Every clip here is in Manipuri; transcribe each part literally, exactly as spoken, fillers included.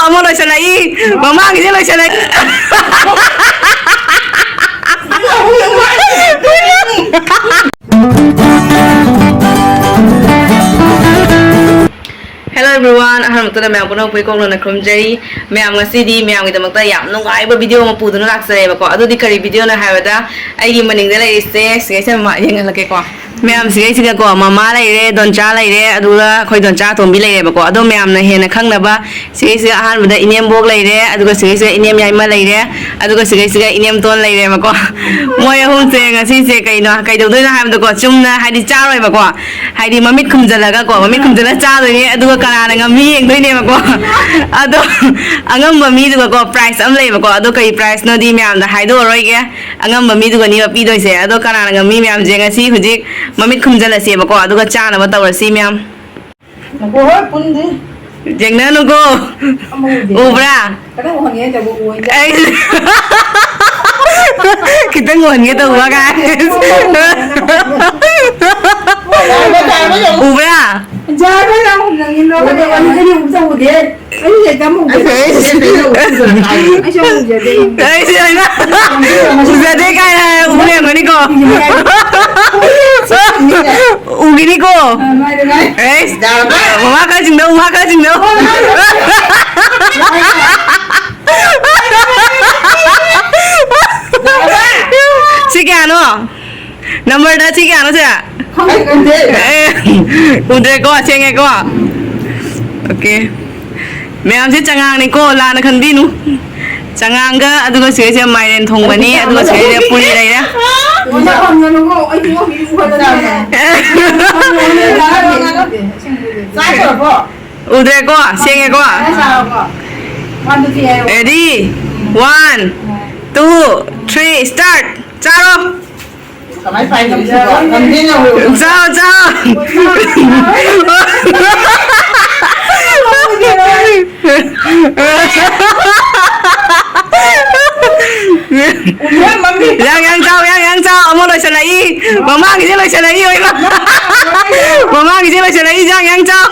ꯑꯃ ꯂꯣꯏꯁꯤꯜꯂꯛꯏ꯫ ꯃꯃꯥꯡꯒꯤꯁꯦ ꯂꯣꯏꯁꯤꯜꯂꯛꯏ꯫ Hello everyone, ꯑꯍꯥꯟꯕ ꯃꯛꯇꯗ ꯃꯌꯥꯝ ꯄꯨꯝꯅꯃꯛꯄꯨ ꯏꯀꯣꯛꯅꯅ ꯈꯨꯔꯨꯝꯖꯔꯤ꯫ ꯃꯌꯥꯝ, ꯉꯁꯤꯗꯤ ꯃꯌꯥꯝꯒꯤꯗꯃꯛꯇ ꯌꯥꯝ ꯅꯨꯡꯉꯥꯏꯕ video ꯑꯃ ꯄꯨꯗꯨꯅ ꯂꯥꯛꯆꯔꯦꯕꯀꯣ꯫ ꯑꯗꯨꯗꯤ ꯀꯔꯤ video ꯅꯣ ꯍꯥꯏꯕꯗ, ꯑꯩꯒꯤ ꯃꯅꯤꯡꯗ ꯂꯩꯔꯤꯁꯦ ꯁꯤꯒꯩꯁꯦ ꯃꯃꯥ ꯌꯦꯡꯍꯜꯂꯛꯀꯦꯀꯣ꯫ ꯃꯌꯥꯝ, ꯁꯤꯒꯩꯁꯤꯒꯀꯣ, ꯃꯃꯥ ꯂꯩꯔꯦ, ꯗꯣꯟꯆꯥ ꯂꯩꯔꯦ, ꯑꯗꯨꯒ ꯑꯩꯈꯣꯏ ꯗꯣꯟꯆꯥ ꯑꯇꯣꯝꯕꯤ ꯂꯩꯔꯦꯕꯀꯣ꯫ ꯑꯗꯣ ꯃꯌꯥꯝꯅ ꯍꯦꯟꯅ ꯈꯪꯅꯕ, ꯁꯤꯒꯩꯁꯤꯒ ꯑꯍꯥꯟꯕꯗ ꯏꯅꯦꯝꯕꯣꯛ ꯂꯩꯔꯦ, ꯑꯗꯨꯒ ꯁꯤꯒꯩꯁꯤꯒ ꯏꯅꯦꯝ ꯌꯥꯏꯃ ꯂꯩꯔꯦ, ꯑꯗꯨꯒ ꯁꯤꯒꯩꯁꯤꯒ ꯏꯅꯦꯝꯇꯣꯟ ꯂꯩꯔꯦꯕꯀꯣ꯫ ꯃꯣꯏ ꯑꯍꯨꯝꯁꯦ ꯉꯁꯤꯁꯦ ꯀꯩꯅꯣ, ꯀꯩꯗꯧꯗꯣꯏꯅꯣ ꯍꯥꯏꯕꯗꯀꯣ, ꯆꯨꯝꯅ ꯍꯥꯏꯗꯤ ꯆꯥꯔꯣꯏꯕꯀꯣ꯫ ꯍꯥꯏꯗꯤ ꯃꯃꯤꯠ ꯈꯨꯝꯖꯤꯜꯂꯒꯀꯣ, ꯃꯃꯤꯠ ꯈꯨꯝꯖꯤꯜꯂ ꯆꯥꯗꯣꯏꯅꯦ, ꯑꯗꯨꯒ ꯀꯅꯥꯅ ꯉꯝꯃꯤ ꯌꯦꯡꯗꯣꯏꯅꯦꯕꯀꯣ꯫ ꯑꯗꯣ ꯑꯉꯝꯕ ꯃꯤꯗꯨꯒꯀꯣ prize ꯑꯃ ꯂꯩꯌꯦꯕꯀꯣ꯫ ꯑꯗꯣ ꯀꯔꯤ prize ꯅꯣꯗꯤ ꯃꯌꯥꯝꯗ ꯍꯥꯏꯗꯣꯛꯑꯔꯣꯏꯒꯦ꯫ ꯑꯉꯝꯕ ꯃꯤꯗꯨꯒꯅꯤꯕ ꯄꯤꯗꯣꯏꯁꯦ꯫ ꯑꯗꯣ ꯀꯅꯥꯅ ꯉꯝꯃꯤ ꯃꯌꯥꯝꯁꯦ ꯉꯁꯤ ꯍꯧꯖꯤꯛ ꯃꯃꯤꯠ ꯈꯨꯝꯖꯤꯜꯂꯁꯦꯕꯀꯣ, ꯑꯗꯨꯒ ꯆꯥꯅꯕ ꯇꯧꯔꯁꯤ ꯃꯌꯥꯝ꯫ ꯉꯥꯏꯈꯣ, ꯍꯣꯏ, ꯄꯨꯟꯗꯦ꯫ ꯌꯦꯡꯅꯅꯨꯀꯣ꯫ ꯑꯃ ꯎꯗꯦ꯫ ꯎꯕ꯭ꯔꯥ? ꯈꯤꯇꯪ ꯎꯍꯟꯒꯦ ꯇꯧꯕ ꯎꯍꯟꯗꯦ꯫ ꯑꯩ ꯈꯤꯇꯪ ꯎꯍꯟꯒꯦ ꯇꯧꯕ ꯀꯥꯏ꯫ ꯎꯕ꯭ꯔꯥ? ꯖꯥꯔ ꯍꯣꯏ ꯌꯥꯝ ꯎꯅꯤꯡꯉꯤ, ꯅꯣꯏ ꯎꯗꯦ, ꯎꯗꯦ, ꯎꯗꯦ꯫ ꯑꯩ ꯍꯦꯛꯇ ꯑꯃꯨꯛ ꯎꯗꯦ꯫ ꯑꯩꯁꯨ ꯑꯃꯨꯛ ꯎꯖꯗꯦ꯫ ꯑꯩꯁꯨ ꯍꯥꯏꯃ ꯎꯖꯗꯦ ꯀꯥꯏꯅ ꯎ ꯂꯩꯔꯝꯒꯅꯤꯀꯣ꯫ ꯎꯒꯤꯅꯤꯀꯣ꯫ ꯑ, ꯃꯥꯅꯦ, ꯃꯥꯅꯦ꯫ ꯑꯦꯁ, ꯃꯃꯥ ꯈꯔ ꯆꯤꯡꯅꯧ, ꯃꯃꯥ ꯈꯔ ꯆꯤꯡꯅꯧ꯫ ꯁꯤ ꯀꯌꯥꯅꯣ? Number ꯗ ꯁꯤ ꯀꯌꯥꯅꯣ ꯁꯦ? ꯈꯪꯗꯦ, ꯈꯪꯗꯦ꯫ ꯑꯦ, ꯎꯗ꯭ꯔꯦꯀꯣ, ꯁꯦꯡꯉꯦꯀꯣ? Okay꯫ ꯃꯌꯥꯝꯁꯦ ꯆꯉꯥꯡꯅꯤꯀꯣ, ꯂꯥꯟꯅ ꯈꯟꯕꯤꯅꯨ꯫ ꯆꯉꯥꯡꯒ, ꯑꯗꯨꯒ ꯁꯤꯒꯩꯁꯦ ꯃꯥꯏꯔꯦꯟ ꯊꯣꯡꯕꯅꯤ, ꯑꯗꯨꯒ ꯁꯤꯒꯩꯁꯦ ꯄꯨꯔꯤ ꯂꯩꯔꯦ꯫ ꯆꯥꯈ꯭ꯔꯕꯣ? ꯎꯗ꯭ꯔꯦꯀꯣ, ꯁꯦꯡꯉꯦꯀꯣ? Ready? One, two, three, start! ꯆꯥꯔꯣ! ꯀꯃꯥꯏ ꯄꯥꯏ ꯉꯝꯗꯣꯏꯅꯣ? ꯉꯝꯗꯦ, ꯉꯝꯗꯦ꯫ ꯆꯥꯎ, ꯆꯥꯎ꯫ ꯌꯥꯡ, ꯌꯥꯡ ꯆꯥꯎ, ꯌꯥꯡ, ꯌꯥꯡ ꯆꯥꯎ꯫ ꯑꯃ ꯂꯣꯏꯁꯤꯜꯂꯛꯏ꯫ ꯃꯃꯥꯡꯒꯤꯁꯦ ꯂꯣꯏꯁꯤꯜꯂꯛꯏ, ꯑꯣꯏꯃ꯫ ꯃꯃꯥꯡꯒꯤꯁꯦ ꯂꯣꯏꯁꯤꯜꯂꯛꯏ, ꯌꯥꯡ, ꯌꯥꯡ ꯆꯥꯎ꯫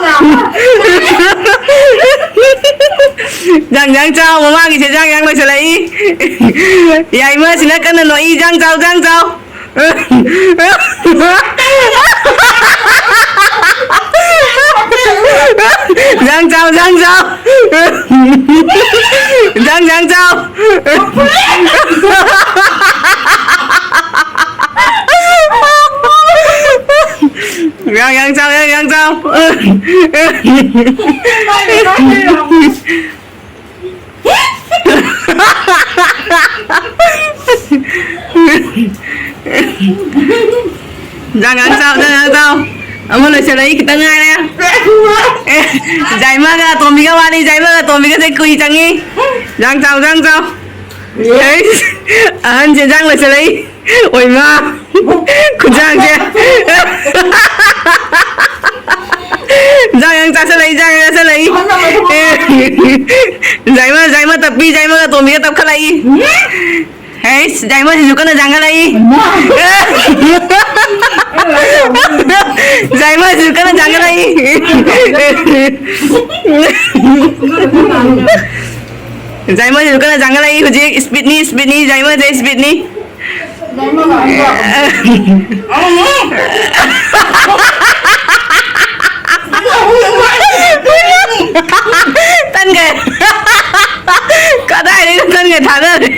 ꯖꯥꯡ ꯖꯥꯡ ꯆꯥꯎ, ꯃꯃꯥꯒꯤꯁꯦ ꯖꯥꯡ ꯖꯥꯡ ꯂꯣꯏꯁꯤꯜꯂꯛꯏ꯫ ꯌꯥꯏꯃꯁꯤꯅ ꯀꯟꯅ ꯅꯣꯛꯏ, ꯖꯥꯡ ꯆꯥꯎ, ꯖꯥꯡ ꯆꯥꯎ꯫ ꯖꯥꯡ ꯆꯥꯎ, ꯖꯥꯡ ꯆꯥꯎ꯫ ꯖꯥꯡ ꯖꯥꯡ ꯆꯥꯎ꯫ ꯖꯥꯡ ꯖꯥꯡ ꯆꯥꯎ, ꯖꯥꯡ ꯖꯥꯡ ꯆꯥꯎ꯫ ꯖꯥꯡ ꯖꯥꯡ ꯆꯥꯎ, ꯖꯥꯡ ꯖꯥꯡ ꯆꯥꯎ꯫ ꯑꯃ ꯂꯣꯏꯁꯤꯜꯂꯛꯏ, ꯈꯤꯇꯪ ꯉꯥꯏꯔꯦ꯫ ꯑꯦ, ꯖꯥꯏꯃꯒ ꯑꯇꯣꯝꯕꯤꯒ ꯋꯥꯠꯂꯤ, ꯖꯥꯏꯃꯒ ꯑꯇꯣꯝꯕꯤꯒꯁꯦ ꯀꯨꯏ ꯆꯪꯉꯤ꯫ ꯖꯥꯡ ꯆꯥꯎ, ꯖꯥꯡ ꯆꯥꯎ꯫ ꯑꯦ, ꯑꯍꯟꯁꯦ ꯖꯥꯡ ꯂꯣꯏꯁꯤꯜꯂꯛꯏ꯫ ꯑꯣꯏꯃꯥ! ꯈꯨꯖꯥꯡꯁꯦ꯫ ꯖꯥꯡ ꯌꯥꯡ ꯆꯥꯁꯤꯜꯂꯛꯏ, ꯖꯥꯡ ꯌꯥꯡ ꯆꯥꯁꯤꯜꯂꯛꯏ꯫ ꯑꯦ, ꯖꯥꯏꯃ, ꯖꯥꯏꯃ ꯇꯞꯄꯤ, ꯖꯥꯏꯃꯒ ꯇꯣꯝꯕꯤꯒ ꯇꯞꯈꯠꯂꯛꯏ꯫ ꯍꯩꯁ, ꯖꯥꯏꯃꯁꯤꯁꯨ ꯀꯟꯅ ꯆꯪꯈꯠꯂꯛꯏ꯫ ꯖꯥꯏꯃꯁꯤꯁꯨ ꯀꯟꯅ ꯆꯪꯈꯠꯂꯛꯏ꯫ ꯖꯥꯏꯃꯁꯤꯁꯨ ꯀꯟꯅ ꯆꯪꯈꯠꯂꯛꯏ ꯍꯧꯖꯤꯛ꯫ ꯏꯁꯄꯤꯠꯅꯤ, ꯏꯁꯄꯤꯠꯅꯤ, ꯖꯥꯏꯃꯁꯦ ꯏꯁꯄꯤꯠꯅꯤ꯫ ꯇꯟꯈ꯭ꯔꯦ꯫ ꯀꯗꯥꯏꯗꯩꯅꯣ ꯇꯟꯈ꯭ꯔꯦ ꯊꯥꯗꯔꯦ꯫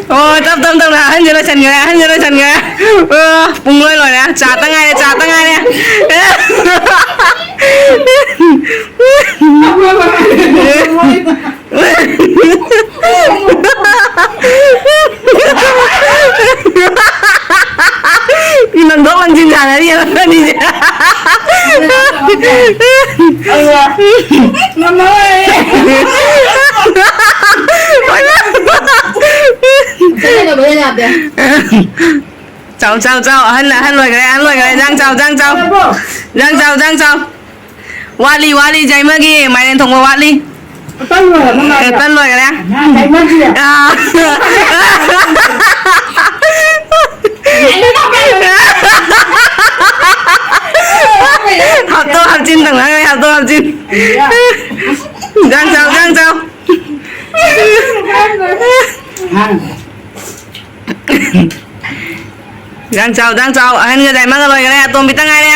ꯑꯣ, ꯇꯞ ꯇꯞ ꯇꯞꯅ ꯑꯍꯟꯁꯦ ꯂꯣꯏꯁꯟꯈ꯭ꯔꯦ, ꯑꯍꯟꯁꯦ ꯂꯣꯏꯁꯟꯈ꯭ꯔꯦ꯫ ꯑꯣ, ꯄꯨꯡ ꯂꯣꯏ ꯂꯣꯏꯔꯦ꯫ ꯆꯥ ꯇ ꯉꯥꯏꯔꯦ, ꯆꯥ ꯇ ꯉꯥꯏꯔꯦ꯫ ꯂꯪꯊꯣꯛ ꯂꯪꯁꯤꯟ ꯁꯥꯟꯅꯔꯤ ꯑꯅꯤꯁꯦ꯫ ꯉꯝꯃꯔꯣꯏ꯫ ꯆꯠꯀꯗꯕ ꯌꯥꯗꯦ꯫ ꯆꯥꯎ, ꯆꯥꯎ, ꯆꯥꯎ꯫ ꯑꯍꯟ, ꯑꯍꯟ ꯑꯣꯏꯈ꯭ꯔꯦ, ꯑꯍꯟ ꯑꯣꯏꯈ꯭ꯔꯦ꯫ ꯏꯟꯖꯥꯡ ꯆꯥꯎ, ꯏꯟꯖꯥꯡ ꯆꯥꯎ꯫ ꯏꯟꯖꯥꯡ ꯆꯥꯎ, ꯏꯟꯖꯥꯡ ꯆꯥꯎ꯫ ꯋꯥꯠꯂꯤ, ꯋꯥꯠꯂꯤ, ꯖꯥꯏꯃꯒꯤ ꯃꯥꯏꯔꯦꯟ ꯊꯣꯡꯕ ꯋꯥꯠꯂꯤ꯫ ꯇꯟ ꯂꯣꯏꯔꯕ ꯃꯥꯜꯂꯦ꯫ ꯑꯦ, ꯇꯟ ꯂꯣꯏꯈꯔꯦ꯫ ꯉꯥ ꯀꯩꯅꯣꯁꯦ꯫ ꯑꯥ꯫ ꯍꯥꯞꯇꯣꯛ ꯍꯥꯞꯆꯤꯟ ꯇꯧꯅꯈ꯭ꯔꯦ, ꯍꯥꯞꯇꯣꯛ ꯍꯥꯞꯆꯤꯟ꯫ ꯏꯟꯖꯥꯡ ꯆꯥꯎ, ꯏꯟꯖꯥꯡ ꯆꯥꯎ꯫ ꯏꯟꯖꯥꯡ ꯆꯥꯎ, ꯏꯟꯖꯥꯡ ꯆꯥꯎ꯫ ꯑꯍꯟꯒ ꯗꯥꯏꯃꯟꯒ ꯂꯣꯏꯈꯔꯦ, ꯑꯇꯣꯝꯕꯤꯇ ꯉꯥꯏꯔꯦ꯫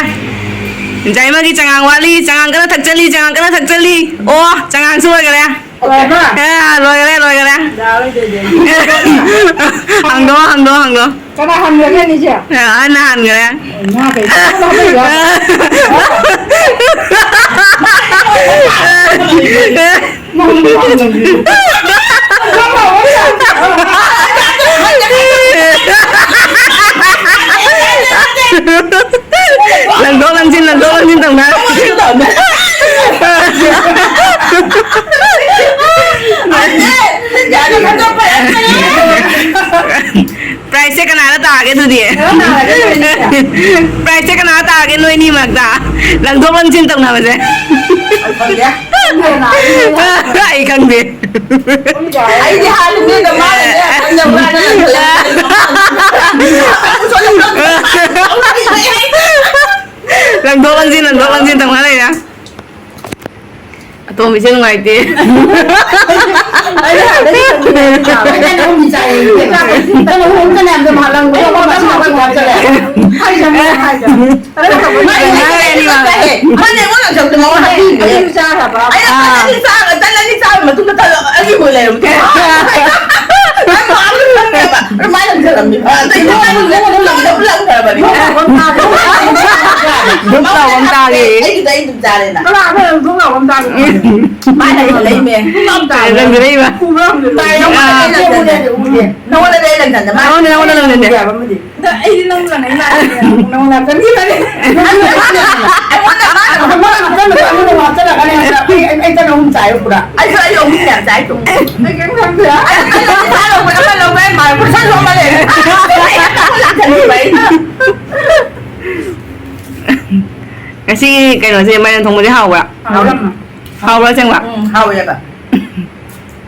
ꯗꯥꯏꯃꯟꯒꯤ ꯆꯉꯥꯡ ꯋꯥꯠꯂꯤ, ꯆꯉꯥꯡ ꯀꯟꯅ ꯊꯛꯆꯜꯂꯤ, ꯆꯉꯥꯡ ꯀꯟꯅ ꯊꯛꯆꯜꯂꯤ꯫ ꯑꯣ, ꯆꯉꯥꯡꯁꯨ ꯂꯣꯏꯈꯔꯦ꯫ ꯂꯣꯏꯔꯕ? ꯑꯦ, ꯂꯣꯏꯈꯔꯦ, ꯂꯣꯏꯈꯔꯦ꯫ ꯌꯥꯔꯣꯏꯗꯣꯏꯗꯤ꯫ ꯍꯥꯡꯗꯣꯛꯑꯣ, ꯍꯥꯡꯗꯣꯛꯑꯣ, ꯍꯥꯡꯗꯣꯛꯑꯣ꯫ ꯀꯅꯥ ꯍꯥꯟꯈ꯭ꯔꯒꯦ ꯑꯅꯤꯁꯦ? ꯑꯦ, ꯑꯍꯟꯅ ꯍꯥꯟꯈꯔꯦ꯫ ꯉꯥ ꯀꯩꯅꯣ? ꯂꯪꯊꯣꯛ ꯂꯪꯁꯤꯟ, ꯂꯪꯊꯣꯛ ꯂꯪꯁꯤꯟ ꯇꯧꯅ꯫ ꯄ꯭ꯔꯥꯏꯖꯁꯦ ꯀꯅꯥꯗ ꯇꯥꯒꯦ ꯑꯗꯨꯗꯤ? ꯄ꯭ꯔꯥꯏꯖꯁꯦ ꯀꯅꯥꯗ ꯇꯥꯒꯦ ꯅꯣꯏꯅꯤ ꯃꯔꯛꯇ? ꯂꯪꯊꯣꯛ ꯂꯪꯁꯤꯟ ꯇꯧꯅꯕꯁꯦ꯫ ꯑꯩ ꯈꯪꯗꯦ꯫ ꯑꯩꯗꯤ ꯍꯥꯟꯅ ꯃꯤꯅ ꯃꯥꯅꯅꯦ ꯈꯪꯗꯕ꯭ꯔꯥꯅ ꯂꯪꯊꯣꯛ ꯂꯪꯁꯤꯟ, ꯂꯪꯊꯣꯛ ꯂꯪꯁꯤꯟ ꯇꯧꯅ ꯂꯩꯔꯦ꯫ ꯑꯇꯣꯝꯕꯤꯁꯦ ꯅꯨꯡꯉꯥꯏꯇꯦ꯫ ꯑꯩꯅ ꯍꯥꯟꯅꯗꯒꯤ ꯈꯪꯕꯅꯦ꯫ ꯅꯪ ꯑꯍꯨꯝ ꯆꯥꯏꯌꯦ꯫ ꯅꯪ ꯑꯍꯨꯝ ꯀꯅꯥ ꯌꯥꯝ ꯃꯥꯜꯂꯝꯒꯅꯤ? ꯑꯩ ꯃꯉꯥ ꯃꯉꯥ ꯆꯥꯏꯌꯦ꯫ ꯍꯥꯏꯖꯕꯅꯦ, ꯍꯥꯏꯖꯕꯅꯦ꯫ ꯃꯥꯅꯦ, ꯑꯩꯉꯣꯟꯗ ꯂꯪꯊꯣꯛꯇ ꯃꯉꯣꯟꯗ ꯍꯥꯞꯄꯤꯕꯅꯦ꯫ ꯑꯩꯁꯨ ꯆꯥꯈ꯭ꯔꯕ? ꯑꯩꯅ ꯑꯥ꯫ ꯐꯖꯅꯗꯤ ꯆꯥꯈ꯭ꯔꯦ, ꯇꯜꯂꯗꯤ ꯆꯥꯕ ꯃꯇꯨꯡꯗ ꯇꯜꯂ ꯑꯔꯤꯕ ꯑꯣꯏ ꯂꯩꯔꯝꯃꯦ꯫ ꯑꯩ ꯃꯥꯕꯨ ꯈꯪꯉꯦꯕ꯫ ꯑꯗꯨꯃꯥꯏꯅ ꯂꯪꯊꯔꯝꯃꯦ꯫ ꯑꯗꯩ ꯃꯥꯅ ꯂꯪ-, ꯂꯪ-, ꯂꯪ-, ꯂꯪꯊꯔꯕꯅꯦ꯫ ꯙꯨꯞ ꯂꯥꯎꯕ ꯑꯃ ꯇꯥꯔꯦ꯫ ꯑꯩꯒꯤꯗ ꯑꯩ ꯑꯗꯨꯝ ꯆꯥꯔꯦꯅ꯫ ꯀꯅꯥꯅꯣ ꯙꯨꯞ ꯂꯥꯎꯕ ꯑꯃ ꯇꯥꯔꯦ? ꯃꯥꯅ ꯂꯩꯃꯦ꯫ ꯂꯪꯊꯔꯛꯏꯕ꯫ ꯎꯕ꯭ꯔꯥ? ꯇꯥꯏ, ꯅꯉꯣꯟꯗ ꯑꯩ ꯂꯪꯊꯟꯗ꯫ ꯅꯉꯣꯟꯗ, ꯅꯉꯣꯟꯗ ꯂꯪꯊꯟꯗꯦ꯫ ꯑꯗ ꯑꯩꯗꯤ ꯅꯪ ꯂꯪꯉꯛꯏ ꯃꯥꯜꯂꯦ꯫ ꯅꯪ ꯂꯪꯉꯛꯀꯅꯤ ꯍꯥꯏꯔꯦ꯫ ꯑꯩꯉꯣꯟꯗ ꯃꯥꯅ ꯑꯃ ꯍꯥꯞꯆꯜꯂꯒ ꯑꯩꯉꯣꯟꯗ ꯑꯃ ꯍꯥꯞꯆꯜꯂꯒꯅꯦ ꯑꯩ, ꯑꯩ, ꯑꯩ ꯇꯟ ꯑꯍꯨꯝ ꯆꯥꯏ ꯄꯨꯔꯥ꯫ ꯑꯩꯁꯨ, ꯑꯩ ꯑꯍꯨꯝ ꯌꯥꯝ ꯆꯥꯏ ꯇꯨ꯫ ꯑꯩ ꯀꯩꯝ ꯈꯪꯗꯦ꯫ ꯑꯩ, ꯑꯩ ꯂꯧꯕ ꯑꯃ ꯂꯧꯕ ꯌꯥꯏ ꯃꯥꯜꯂꯦ꯫ ꯄꯩꯁꯥ ꯌꯣꯝꯃ ꯂꯩꯔꯦ꯫ ꯂꯪꯁꯤꯜꯂꯤꯕ ꯑꯩꯅ꯫ ꯉꯁꯤꯒꯤ ꯀꯩꯅꯣꯁꯦ, ꯃꯥꯏꯔꯦꯟ ꯊꯣꯡꯕꯁꯦ ꯍꯥꯎꯕ꯭ꯔꯥ? ꯍꯥꯎꯔꯝꯃꯦ꯫ ꯍꯥꯎꯕ꯭ꯔꯥ ꯑꯁꯦꯡꯕ? ꯎꯝ, ꯍꯥꯎꯋꯦꯕ꯫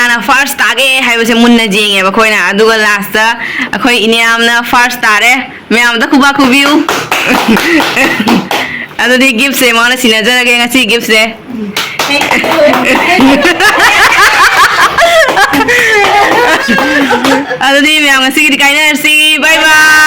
ꯀꯅꯥꯅ ꯐꯥꯔꯁ ꯇꯥꯒꯦ ꯍꯥꯏꯕꯁꯦ ꯃꯨꯟꯅ ꯌꯦꯡꯉꯦꯕ ꯑꯩꯈꯣꯏꯅ꯫ ꯑꯗꯨꯒ ꯂꯥꯁꯇ ꯑꯩꯈꯣꯏ ꯏꯅꯦꯌꯥꯝꯅ ꯐꯥꯔꯁ ꯇꯥꯔꯦ꯫ ꯃꯌꯥꯝꯗ ꯈꯨꯕꯥꯛ ꯈꯨꯕꯤꯌꯨ꯫ ꯑꯗꯨꯗꯤ ꯒꯤꯐꯁꯦ ꯃꯉꯣꯟꯗ ꯁꯤꯟꯅꯖꯔꯒꯦ, ꯉꯁꯤ ꯒꯤꯐꯁꯦ꯫ ꯑꯗꯨꯗꯤ ꯃꯌꯥꯝ ꯉꯁꯤꯒꯤꯗꯤ ꯀꯥꯏꯅꯔꯁꯤ꯫ ꯕꯥꯏ ꯕꯥꯏ꯫